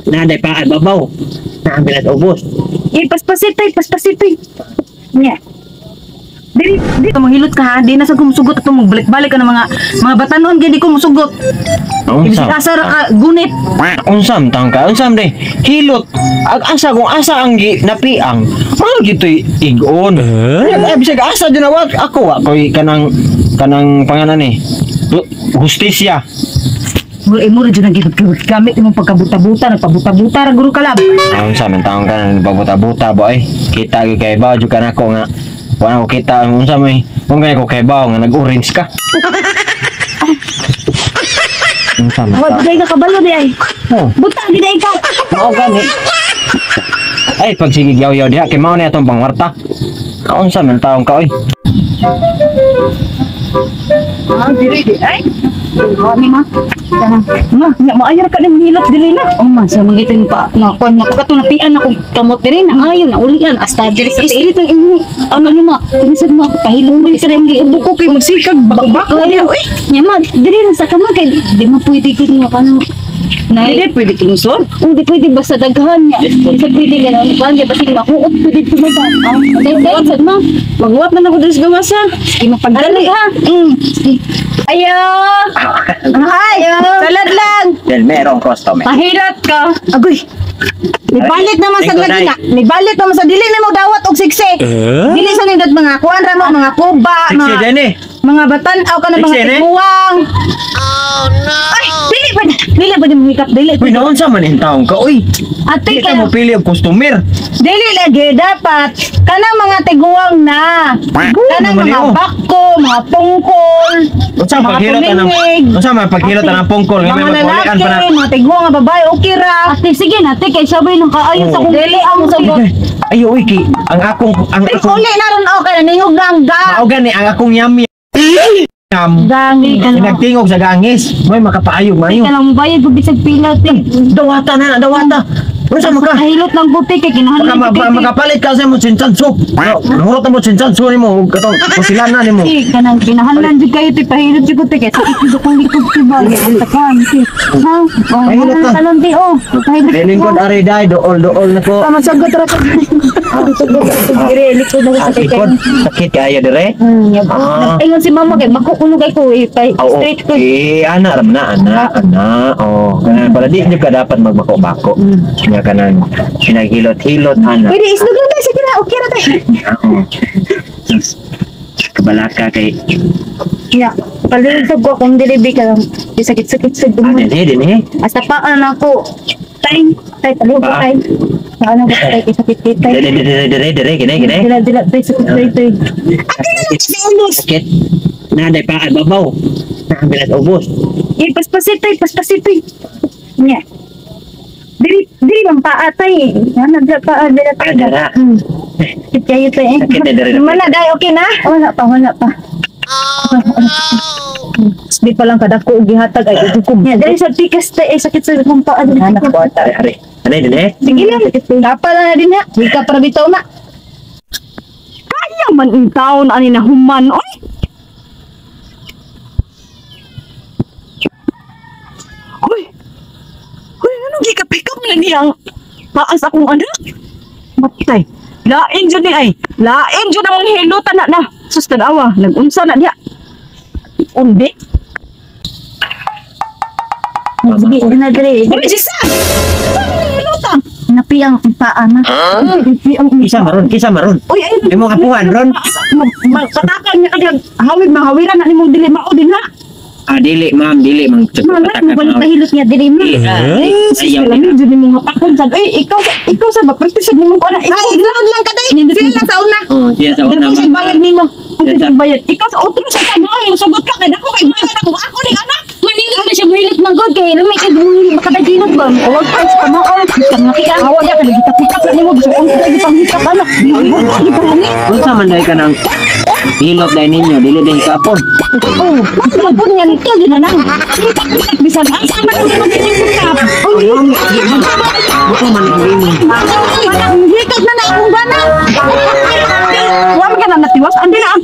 Naday pa babaw. Naambilas ubos. Eh, paspasit tay, paspasit tay. Nya. Dili, di ka manghilot ka ha. Di na sa kumusugot atong magbalik-balik ka ng mga batanon gid di ko musugot. Ibig Unsa? asa ra ka gunit. Unsam tang ka? Unsam day? Hilot. Ag asa kung asa ang gi napiang. Mao gitoy igon. Eh? Bisag asa dyan na ako wa koy kanang kanang pangalan ni. Hustisya. Mura imo ra jud ang gamit imong pagkabuta-buta, nagpabuta-buta ra guro kalab. Unsa man taong ka nang pabuta-buta boy. Kita gyud kay baw jud kanako nga. Wala ko kita unsa may kung kay ko kay baw nga nag-orange ka. Unsa man Wa taong? dugay ka kabalo di ay. Oh. Buta gid ay ka. Mao gani. Ay, pag sige yaw-yaw diha kay mao na atong pangwarta. Kaunsa man taong ka oy. Ah, dili di ay. Ni ma. Ma, nya maayo ra ka ning hilot dili na. Oh man, sa mga itin pa na kuan na kato napian ako kamot diri na ayo na ulian hasta diri sa tiil. Street ang imo. Ano ni ma? Kinisad mo ako pahilom mo sa ring Ubo ko kay magsikag bakbak Kaya, oy. nya ma, diri lang sa kamay kay di ma pwede gid nga kano. Nay, Dili pwede kingsod. oh, di pwede basta daghan niya. Di sa pwede gano'n. Kuan di basta makuot pwede tumaba. Ah, dai dai sad ma. Magwat na nako diri sa gawasa. Sige mapagdali ha. Sige. Ayo. Ay, salad lang. Del merong customer. Pahilat ka. Agoy. Nibalit naman sa Thank you, lagi Nay. na. Nibalit naman sa dili na mo dawat og sikse. Dili sa nindot mga kuan ra mo mga kuba, Siksi mga din eh. mga batan-aw ka na mga Sikse, ne? tiguang. Oh no. Ay, dili pa dili pa mo hikap dili. Uy, naon sa man yung taong ka oy. Ate Di ka ka. mo pili og customer. Dili lagi dapat kanang mga tiguang na. Kanang naman mga yun. bako, mga pungkol. Unsa mga paghilot anang tumingig. Unsa man paghilot anang pungkol nga Mga may magbulian lalaki, pa na. mga tiguang nga babae, okay ra. Ate sige na, ate kay sabay nang kaayo sa kong Dili ang sagot. Ay, uy, ki, ang akong ang Ay, akong uli na ron okay na ningog na ang ga. mao gani ang akong yam yam. Gangi. Nagtingog sa gangis. May makapaayog maayo. Ka lang bayad pag bisag pila te. Dawata na, dawata. Unsa man ka? Kahilot lang buti kay Maka, kinahanglan ma, ko ma, makapalit ka sa mo sinsanso. No, nahurot mo sinsanso nimo ug katong kusilan na nimo. Eh, kanang kinahanglan jud kayo te pahilot jud ko te kay sakit jud akong likod te ba. Takan te. Ha? Oh, Pahilot ka. Talon te oh. Pahilot. Lingkod ari dai dool dool nako. Tama sagot ra ka. Sagot dire likod na sa kay. Likod sakit kaayo dire. Ah. Ingon si mama kay makukuno kay ko eh, pa Oo. straight ko. Eh, ana ram na, ana, ana. Oh, kanan pala di nyo ka dapat magbako-bako. Nya kanan pinaghilot-hilot ana. Pwede isdog lang tayo sige na, okay ra tayo. Oo. Kabalaka kay Ya. Palihog ko akong delivery ka lang. Di sakit-sakit sa ah, dumo. dinhi dinhi. Hasta paan ako. Tay, tay palihog ko Paa. tay. Paano ko tay kay sakit kay tay. Dire dire dire dire kini kini. Dila dila tay sakit tay tay. Sakit. Naday pa ay babaw. Naambilas ubos. Eh, paspasit tay, paspasit tay. Nya. Dili dili bang paa tay. Ano dila paa dila tay. Ah, dara. Sakit kayo tay. eh. Sakit na dire. Mana dai okay na? Wala pa, wala pa. Di pa lang kadako og gihatag ay ugo ko. Nya, dili sa pikas tay, eh, sakit sa akong paa. Dili. Anak ko ata. Are are. Anay dinhi. Sige lang. Kapal na din ha. Wika para bitaw na. Kaya man ang taon ani na human oy. Hoy. Hoy, anong gikapikap na niya ang paas akong anak? Matay. Lain jud ni ay. Lain jud ang hilutan na na. Sus tanawa, nagunsa na diha. Undi. Sige, na dire. Hoy, Jisa! Hilutan. Napi ang paa na. Napi ang Kisa maron, kisa maron. Uy, ay, Imo kapuhan ron. Magpatakan niya kagag hawid mahawiran na nimong dili mao din ha. Ah, dili ma'am, dili mang Mama, mo balik pahilot niya diri mo. Ayaw. Lami jud nimo nga pakon sad. Ay, ikaw sa ba-practice sad nimo ko na. Ikaw Ay, lang ka day. Sila lang sa una. Oh, siya sa una Dako sa ma'am. bayad nimo. Ang sa bayad. Ikaw sa otro sa kamo ay sugot ka kay dako kay bayad ako ako ning anak. Manindot na siya mahilot man god kay lami kay makadagilot ba. Huwag pa sa kamo ay. Awa ya kay gitapikap na nimo gusto kong lagi panghikap anak. Lagi panghikap. Unsa man dai ka nang hilot dai ninyo, dili dai kapon. Oh, mapun nga nito yun na nang. Bisan asa man ang magiging. Uy, buto man ang imo. Hikap na na akong bana. Wa man ka na natiwas, andi na ang